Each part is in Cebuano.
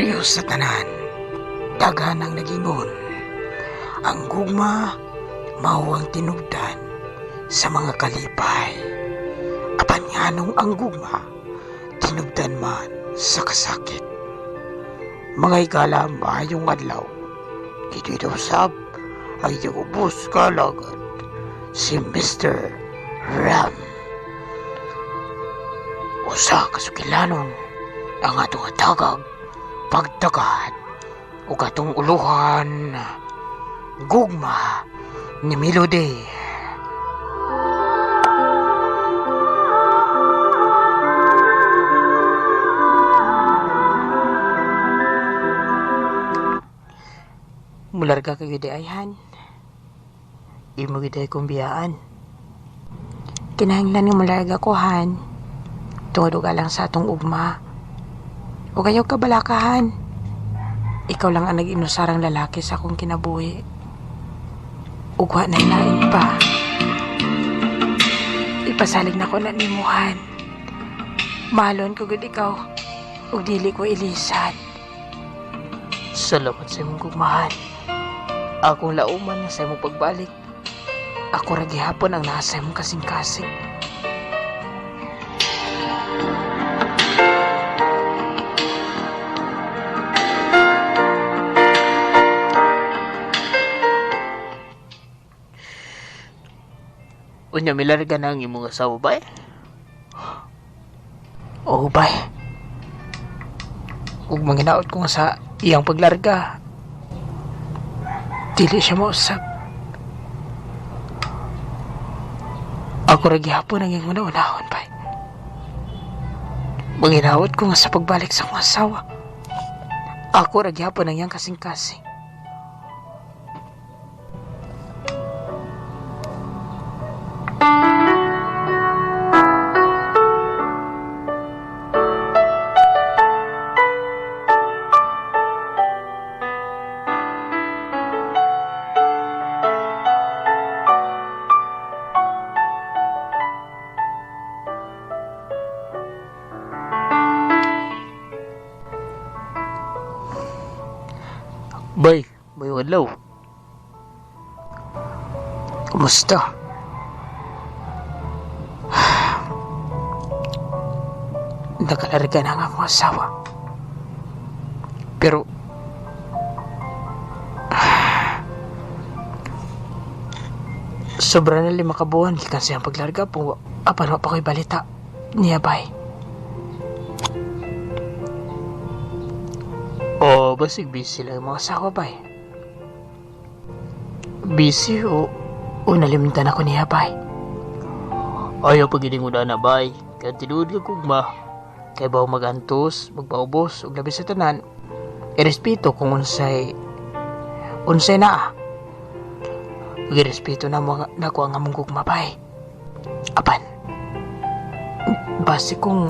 Pareho sa tanan, daghan ang nagingon. Ang gugma mao ang tinubdan sa mga kalipay. Apan nganong ang gugma tinubdan man sa kasakit. Mga higala, maayong adlaw. Dito usab ang inyong ubos kalagad, si Mr. Ram. Usa ka sugilanon ang atong atagag pagtagad ug atong uluhan, Gugma ni Melody. Mularga ka gyud ay han. Imo gyud ay kong biyaan. Kinahanglan nga mularga ko han. Tungod og alang sa atong ugma. Ug ayaw ka balakahan. Ikaw lang ang nag-inusarang lalaki sa akong kinabuhi. Ug wa na lain pa. Ipasalig na ko na nimuhan. Mahalon ko gud ikaw. Ug dili ko ilisan. Salamat sa imong gugmahan. Akong lauman nga sa imong pagbalik. Ako ra gihapon ang nasa imong kasing-kasing. Unya, milarga na ang imong asawa ba eh? Oo, bay. Ug manginaot ko nga sa iyang paglarga, dili siya mausap. Ako ra gihapon ang iyang una-unahon, bay. Manginaot ko nga sa pagbalik sa akong asawa, ako ra gihapon ang iyang kasing-kasing. Bay, may adlaw. Kumusta? Nakalarga na ang akong asawa. Pero sobra na 5 ka buwan gikan sa iyang paglarga po. Apan wa pa ko'y balita niya, bay. O, basig busy lang yung mga asawa, bay. Busy o nalimtan ako niya, bay. Ayaw pag-iling mo na, bay. Kaya tinuod ka kugma. Kaya ba magantos, magpaubos, ug labi sa tanan, irespeto kung unsay naa. Irespeto na mo na ko ang among gugma, bay. Apan, base kung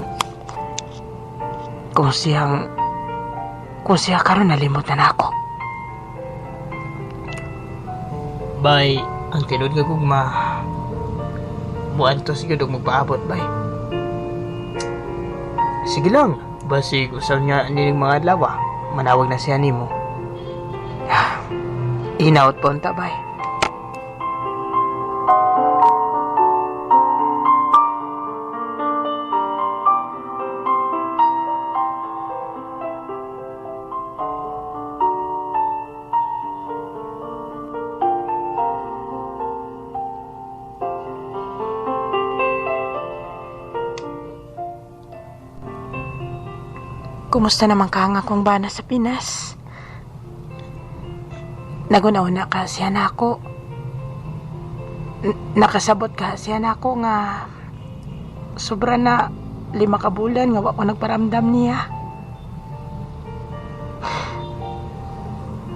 siya karon nalimot na nako. Bay, ang tinuod nga gugma, muantos gyud og magpaabot, bay. Sige lang, basig usaw niya nining mga adlaw, manawag na siya nimo. Hinaot pa unta, bay. Kumusta naman ka nga akong bana sa Pinas? Naguna-una ka siya na ako. Nakasabot ka siya na ako nga sobra na 5 ka bulan nga wa ko nagparamdam niya.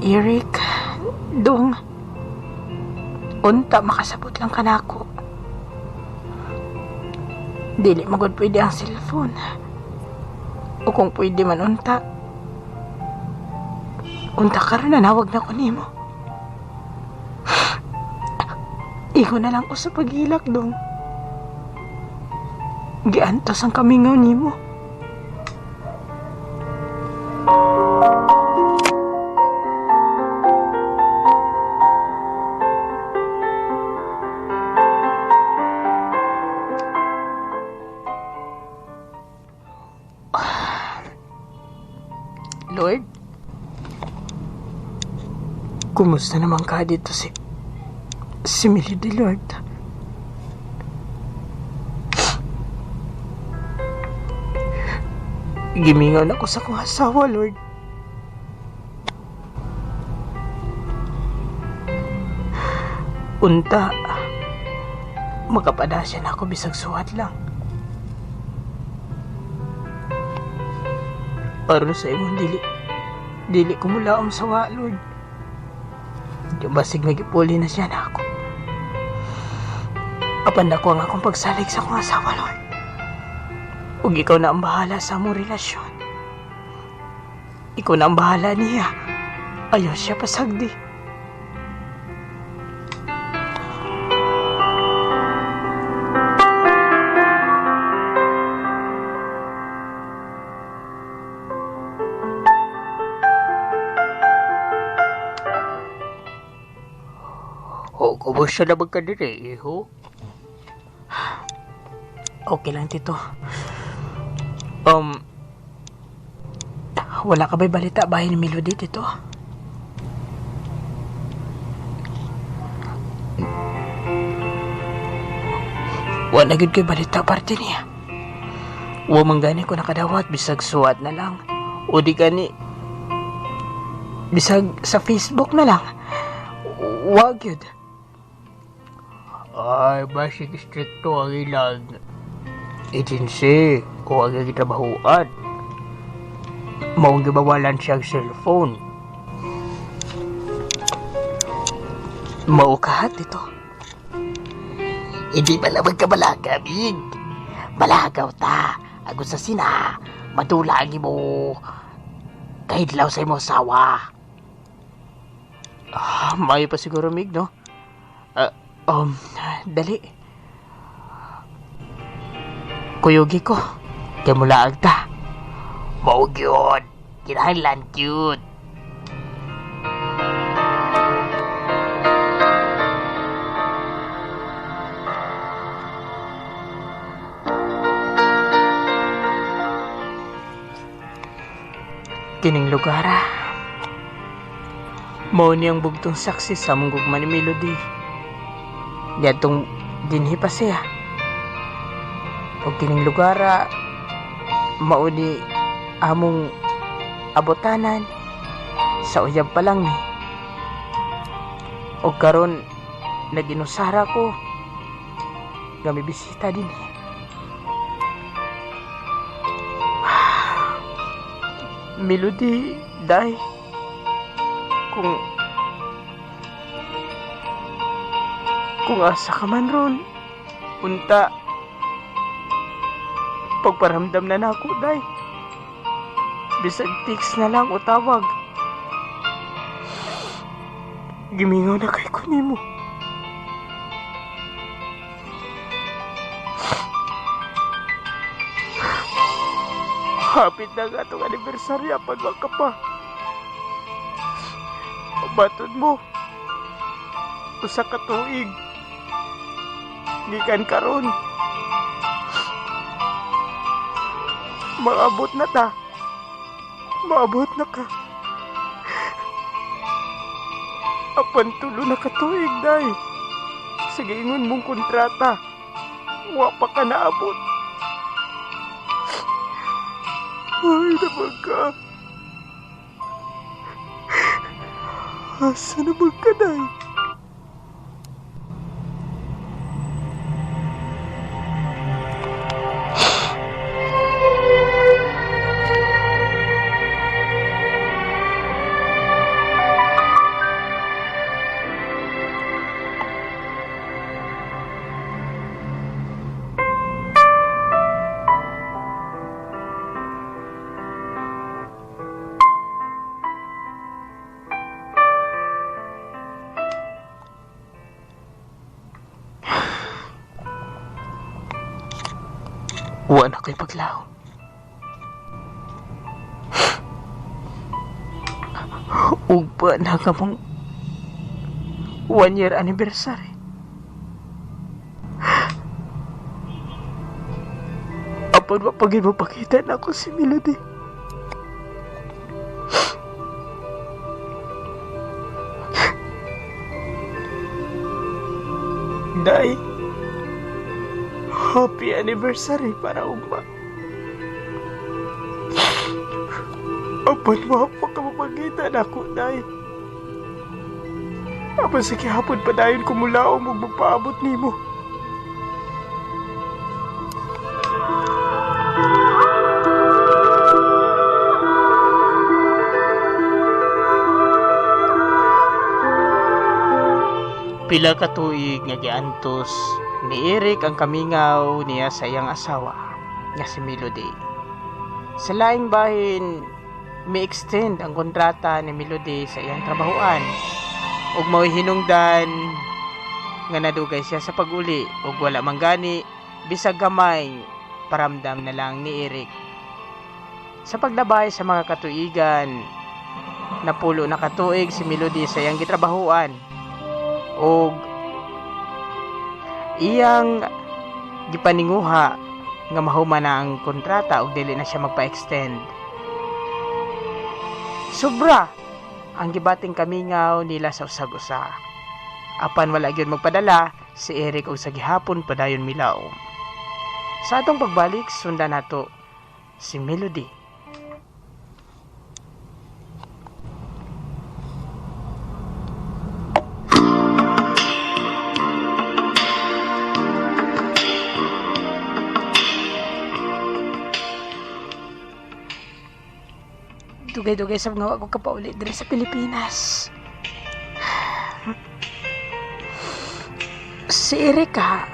Eric, dong, unta makasabot lang ka na ako. Dili magod pwede ang cellphone. O kung pwede man unta. Unta karon nanawag na ko nimo. Igo na lang ko sa paghilak dong. Giantos ang kamingaw nimo. Kumusta naman ka dito si Melody, Lord? Gimingaw na ko sa akong asawa, Lord. Unta, makapadasya na ako bisag suwat lang. Aron sa imong dili ko mulaom sa wa, Lord. Di basig magipuli na siya na ako. Apan ako ang akong pagsalig sa akong asawa, Lord. Ug ikaw na ang bahala sa among relasyon. Ikaw na ang bahala niya. Ayaw siya pasagdi. O, kumusta naman ka din eh, iho? Okay lang, Tito. Wala ka ba'y balita bahay ni Melody, Tito? Wala gyud ko'y balita parte niya. Wa man gani ko nakadawat, bisag suwat na lang. O di gani, bisag sa Facebook na lang. Wa gyud. Ay, basig stricto ang ilang agency o ang ilang trabahuan. Maong gibawalan siyang cellphone. Mao kahat ito. Hindi pala magkabalaga, Big. Balagaw ta. Agos sa sina, madula ang imo kahidlaw sa imo asawa. Maayo pa siguro, Mig, no? Dali. Kuyugi ko. Kaya mula agta. Mao gyud. Kinahanglan gyud. Kining lugar, ah. Mao niyang bugtong saksi sa among gugma ni Melody. Diadtong dinhi pa siya. Ug kining lugar, ah, mao ni among abotanan sa uyab pa lang ni. Og karon nag-inusara ko nga may bisita din eh. Melody, day, kung asa ka man ron, unta, pagparamdam na nako, day. Bisag text na lang o tawag. Gimingaw na kay ko nimo. Hapit na nga itong anibersaryo, apan wa ka pa. Batod mo, usa ka tuig, gikan karon. Maabot na ta. Maabot na ka. Apan tulo na ka tuig, day. Sige, ingon mong kontrata. Wa pa ka naabot. Ay, naman ka. Asa naman ka, day? Wa na ko'y paglaom. Ugpa na ka mong 1 year anniversary. Apan mapagin mo pakita na ako si Melody. Day, happy anniversary para ugma. Apan wa pa ka mapagita nako, Day. Apan sa gihapon padayon ko mulaom ug magpaabot nimo. Pila ka tuig nga giantos ni Eric ang kamingaw niya sa iyang asawa nga si Melody. Sa laing bahin, mi-extend ang kontrata ni Melody sa iyang trabahoan ug mao'y hinungdan nga nadugay siya sa pag-uli ug wala man gani bisag gamay paramdam na lang ni Eric. Sa paglabay sa mga katuigan, napulo na katuig si Melody sa iyang gitrabahoan ug iyang gipaninguha nga mahuman na ang kontrata ug dili na siya magpa-extend. Sobra ang gibating kamingaw nila sa usag-usa. Apan wala gyud magpadala si Eric og sa gihapon padayon milaom. Sa atong pagbalik, sundan nato si Melody. Dugay-dugay sa mga ako kapauli diri sa Pilipinas. Si Erika,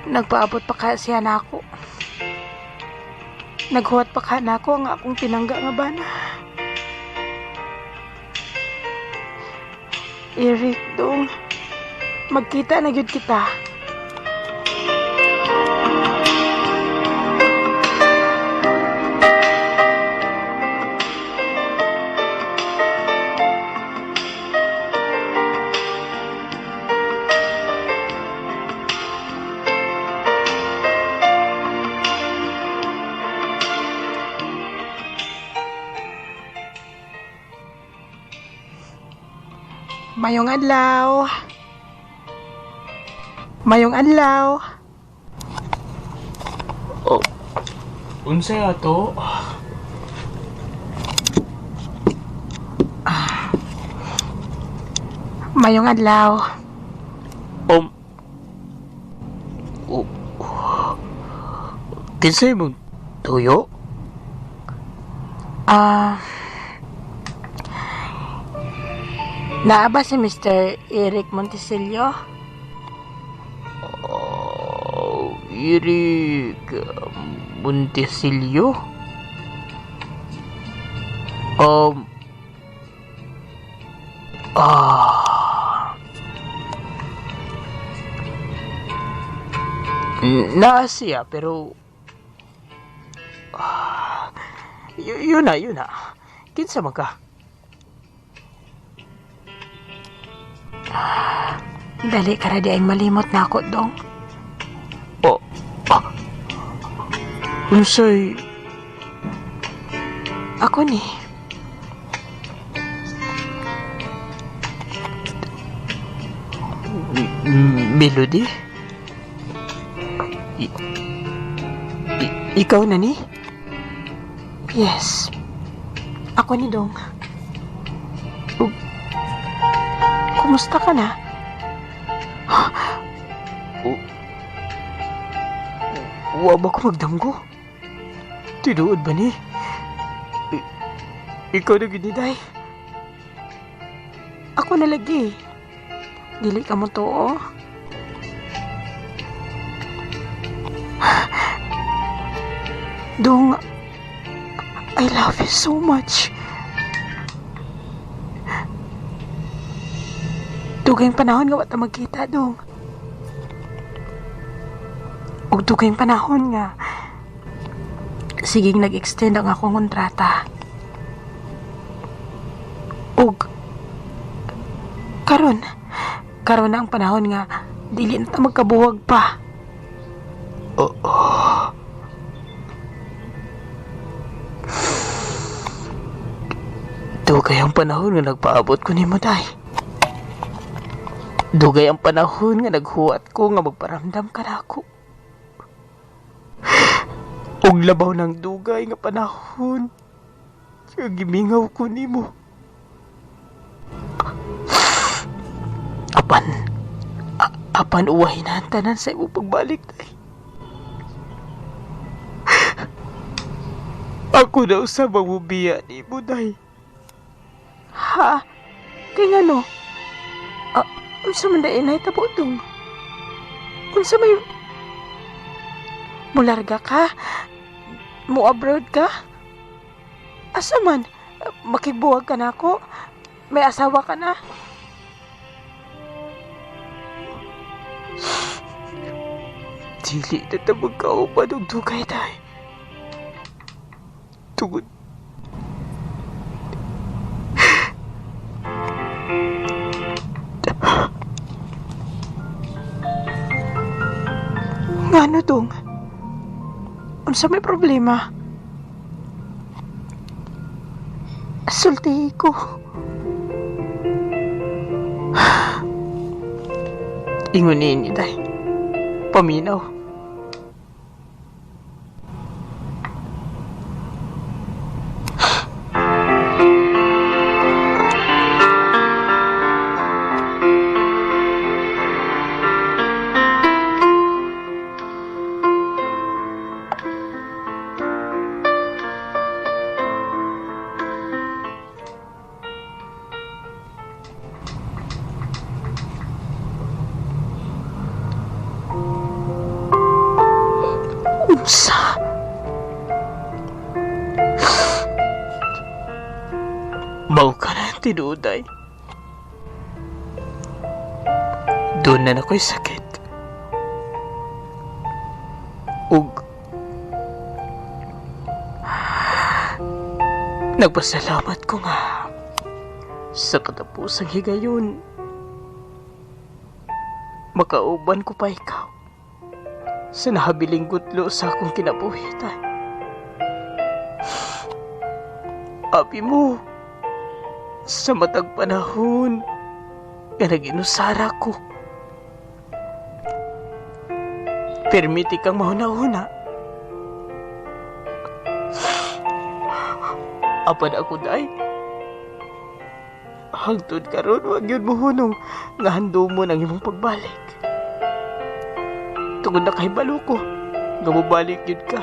nagpaabot pa ka siya na ako. Naghuwat pa ka na ako ang akong tinangga nga bana. Eric, dong, magkita na gyud kita. Mayong adlaw. Mayong adlaw. Oh. Unsay ato? Mayong adlaw. Oh. Kinsay mong tuyo? Naa ba si Mr. Eric Montesilio? Oh, Eric Montesilio? Naa siya, pero yun na, yun na. Kinsa man ka? Dali ka ra di ay malimot na ako, dong. Oh, ah. Unsay? Ako ni. Melody? Ikaw na ni? Yes. Ako ni, dong. Kumusta ka na? Wa ba ko magdamgo? Tinuod ba ni? Ikaw na gid ni, Day. Ako na lagi. Dili ka mo tuo. Dong, I love you so much. Dugayng panahon nga wa ta magkita, dong. Ug dugayng panahon nga siging nag-extend ang akong kontrata. Ug karon na ang panahon nga dili na ta magkabuwag pa. Oh. Dugay ang panahon nga nagpaabot ko nimo, Day. Dugay ang panahon nga naghuwat ko nga magparamdam ka nako. Ug labaw ng dugay nga panahon nga gimingaw ko nimo. Apan uwahin ang tanan sa imong pagbalik, day. Ako na usab ang mubiya nimo, day. Ha? Kay ngano? Unsa man day nahitabo, dong? Unsa may mularga ka? Mo abroad ka? Asa man? Makigbuwag ka na ako? May asawa ka na? Dili na ta magkauban og dugay, day. Tungod ngano, dong? Unsa may problema? Sultihi ko. Ingon niini, day. Paminaw. Unsa? Mao ka na tinuod, day. Doon na ako'y sakit. Ug nagpasalamat ko nga sa katapusang higayon makauban ko pa ikaw sa nahabiling gutlo sa akong kinabuhi, tay. Abi mo, sa matag panahon nga nag-inusara ko, permiti kang mahuna-huna. Apan ako, day, hangtod karon wag yun mohunong nga handumon ang imong pagbalik. Tungod na kahibalo ko nga mobalik yun ka.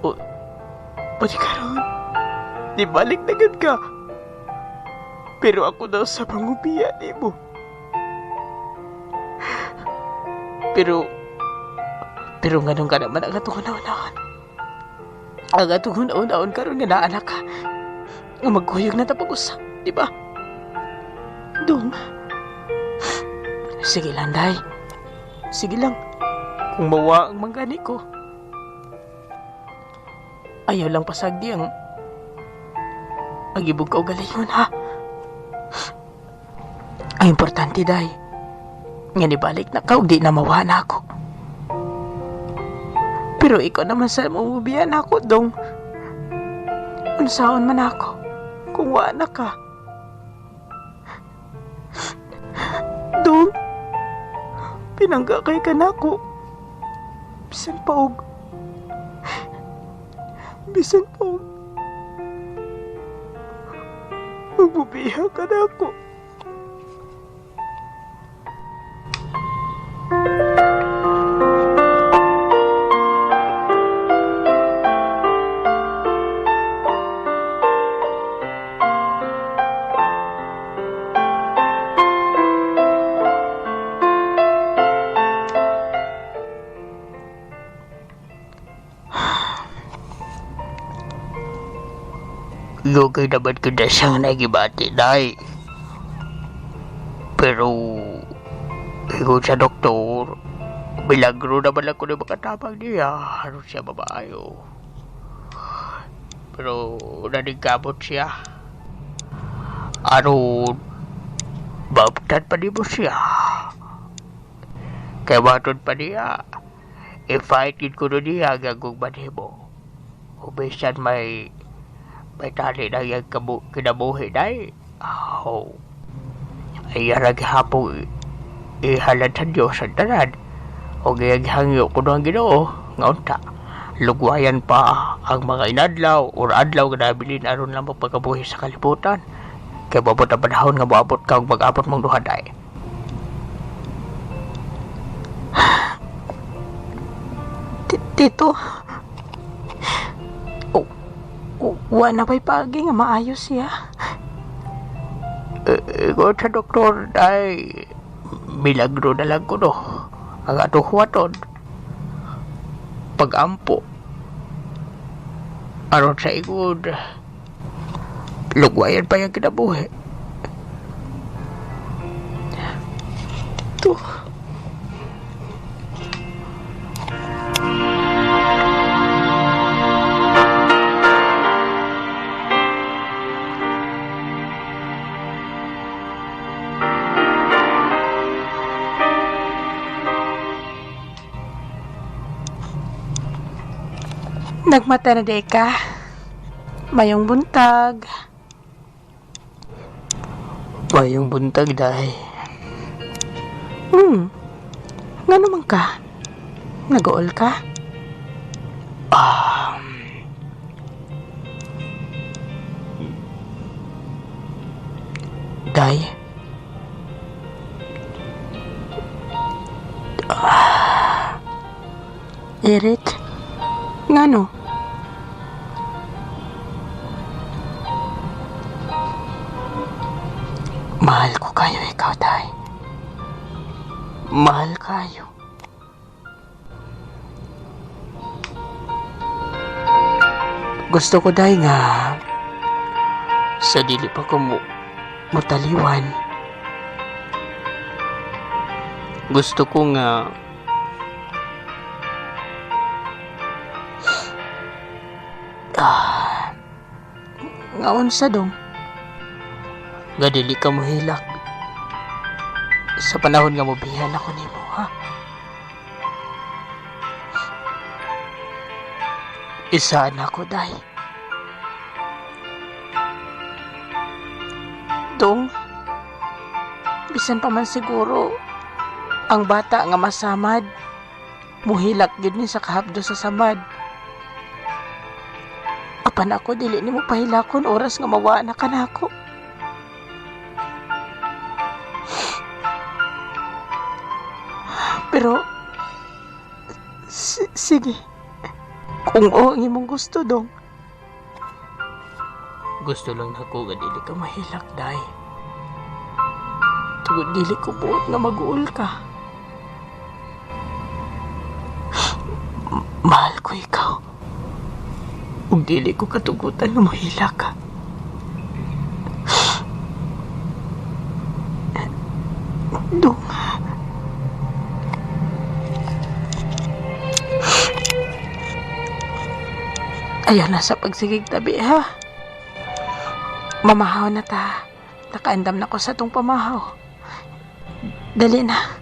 O, pati karon, di balik na gyud ka. Pero ako daw sa pangubiya nimo. Pero nganong ka naman ang atong una-unahan? Ang atong una-unaon karon nga naa na ka. Nga magkuyog na ta pag-usap, di ba? Dong. Sige lang, day. Sige lang. Kung mawa ang manggani ko. Ayaw lang pasagdi ang ibog kaugalingon, ha? Ang importante, day, nga nibalik na ka, ug di na mawa na ako. Pero ikaw naman sa mamubiyan ako, dong. Unsaon man ako kung wa na ka. Dong, pinangga kay ka nako. Bisan pa og bisan pa og magbubiha ka nako. Lugay naman ko na siyang nagibati, day. Pero, ingon sa doktor, milagro naman ako na makatabang niya. Ano siya mamaayo. Pero, naningkamot siya. Aron, mauptan pa nimo siya. Kaya matod pa niya, i-fight yun ko niya gagong manimo. Ubisan may May tali na yung kinabuhi day. Aw. Ay gihapon ihalad sa Diyos ang tanan. O gihangyo ko ang Ginoo nga unta. Lugwayan pa ang mga inadlaw or adlaw nga nabilin aron lang magpagabuhi sa kalibutan. Kay moabot ang panahon nga moabot ka ug mag-abot mong duha day. Tito, wa na ba'y paagi nga maayos siya? Ingon sa doktor ay milagro na lang ko no. Ang atong huwaton. Pag-ampo. Aron sa ingon, lugwayan pa yung kinabuhi. Tito. Nagmata na di ka. Mayong buntag. Mayong buntag, day. Nga naman ka? Nag-uol ka? Day. Eric? Ngano? Mahal ko kayo ikaw, Day. Mahal kayo. Gusto ko, Day, nga sa dili pa ko mutaliwan. Gusto ko nga Nga unsa dong? Nga dili ka mohilak sa panahon nga mobihan ako nimo, ha? Isaan ako, Day. Dong, bisan pa man siguro ang bata nga masamad, muhilak gyud ni sa kahapdo sa samad. Apan ako dili nimo pahilakon oras nga mawa na ka nako. Pero sige, kung oo ang imong gusto, dong. Gusto lang nako nga dili ka mahilak, Day. Tungod dili ko buot nga mag-uol ka. Mahal ko ikaw. Ug dili ko katugutan nga mahilak ka. Dong. Ayaw na sa pagsigig tabi, ha? Mamahaw na ta. Nakaandam na ko sa tong pamahaw. Dali na.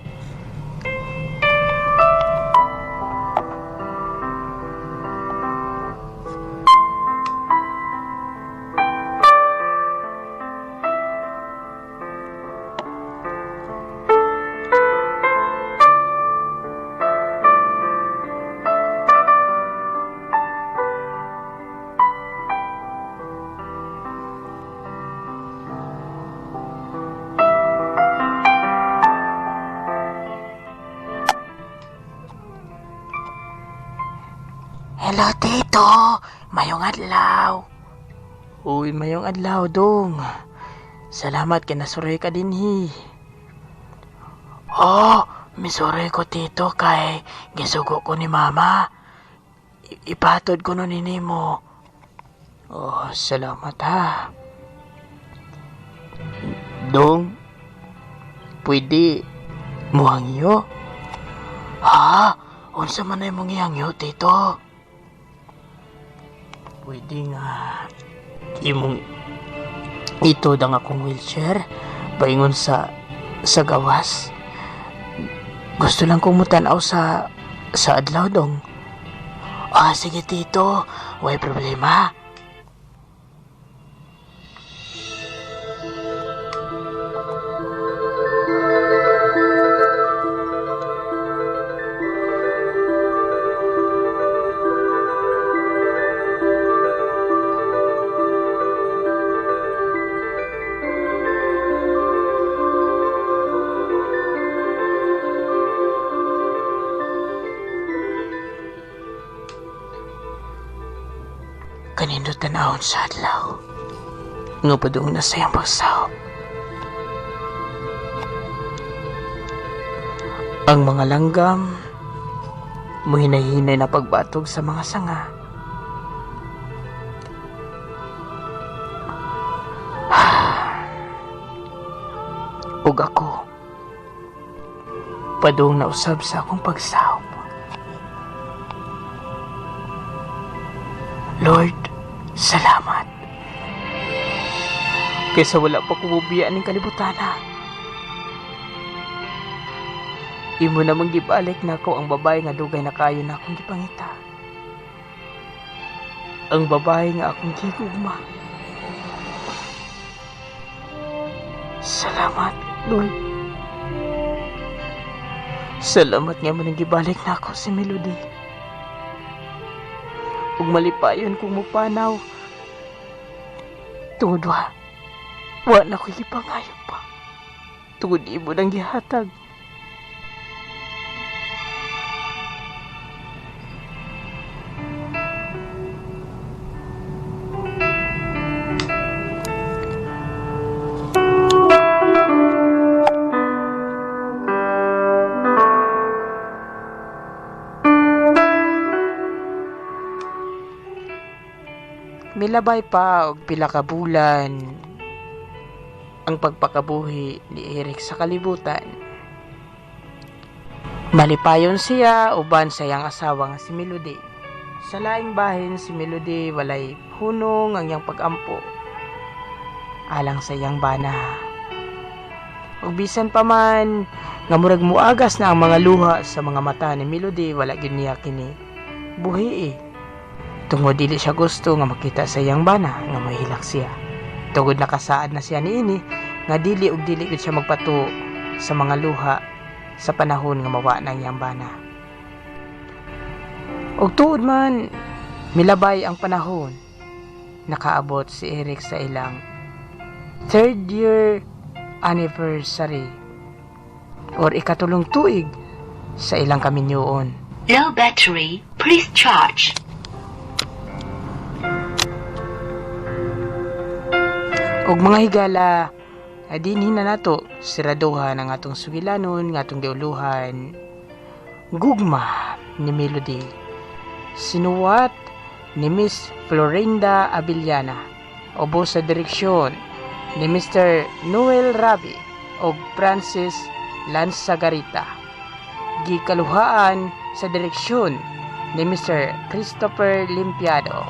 Hello, Tito. Mayong adlaw. Uy, mayong adlaw, dong. Salamat kay nasuroy ka dinhi. Oh, misuroy ko, Tito, kay gisugo ko ni Mama. Ipatod ko nun nimo. Oh, salamat ha. Dong, pwede muhangyo? Ha? Unsa man ay mong ihangyo, Tito? Pwede nga imong ito ang akong wheelchair paingon sa gawas. Gusto lang kong mutanaw sa adlaw, dong. Ah, sige, Tito. Way problema. Kanindot tanawon sa adlaw nga padung na sa iyang pagsahop. Ang mga langgam muhinay-hinay na pagbatog sa mga sanga. Ug ako padung na usab sa akong pagsahop. Lord, salamat. Kaysa wala pa kumubiya ning kalibutana. Imo namang gibalik nako ang babae nga dugay na kayo na akong gipangita. Ang babae nga akong gigugma. Salamat, Lord. Salamat nga mo nang gibalik nako si Melody. Ug malipayon kung mupanaw. Tungod wa na ko'y gipangayo pa. Tungod imo nang gihatag. Milabay pa og pila ka bulan ang pagpakabuhi ni Eric sa kalibutan. Malipayon siya uban sa iyang asawa nga si Melody. Sa laing bahin si Melody walay hunong ang iyang pag-ampo alang sa iyang bana. Ug bisan pa man nga murag muagas na ang mga luha sa mga mata ni Melody, wala gyud niya kini buhi. Tungod dili siya gusto nga makita sa iyang bana nga mahilak siya. Tungod nakasaad na siya niini nga dili og dili gyud siya magpatuo sa mga luha sa panahon nga mawa na iyang bana. Og tuod man milabay ang panahon, nakaabot si Eric sa ilang 3rd year anniversary or ikatulong tuig sa ilang kaminyoon. Low battery, please charge. Og mga higala, dinhi na nato siraduhan ang atong sugilanon nga atong giuluhan. Gugma ni Melody. Sinuwat ni Miss Florinda Abellana. Obo sa direksyon ni Mr. Noel Rabi og Francis Lanzagarita. Gikaluhaan sa direksyon ni Mr. Christopher Limpiado.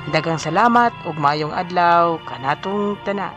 Daghang salamat ug maayong adlaw kanatong tanan.